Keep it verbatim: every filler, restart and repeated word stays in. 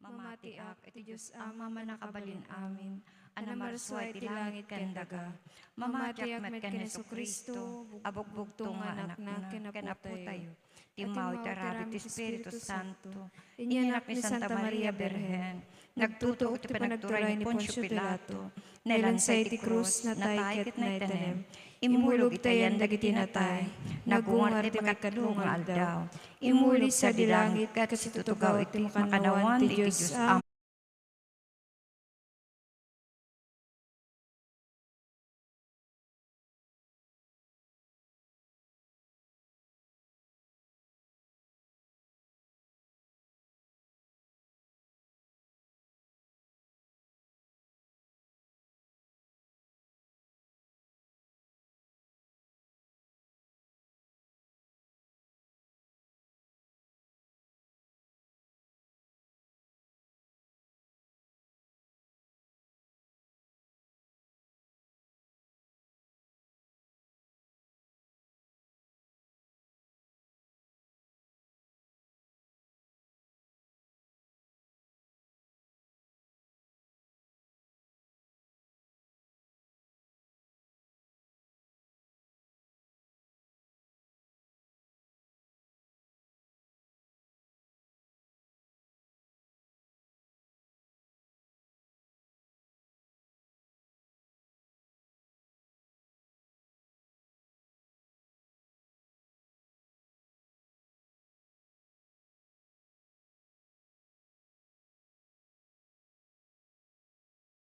Mamatiak iti Dios Ama a Mannakabalin-amin, a namarsua iti langit ken daga. Mamatiak met ken Jesu-Cristo, a bugbugtong nga Anakna ken Apotayo. Timmawid ti aramid ti Espiritu Santo. Inyanak ni Santa Maria Birhen. Nagtutuok iti panagturay ni Poncio Pilato. Nailansa iti krus, natay ket naitanem. Immulog iti ayan dagiti natay. Nagungar iti makatlo nga aldaw. Immuli sadi langit ket situtugaw iti makannawan ti Dios Ama.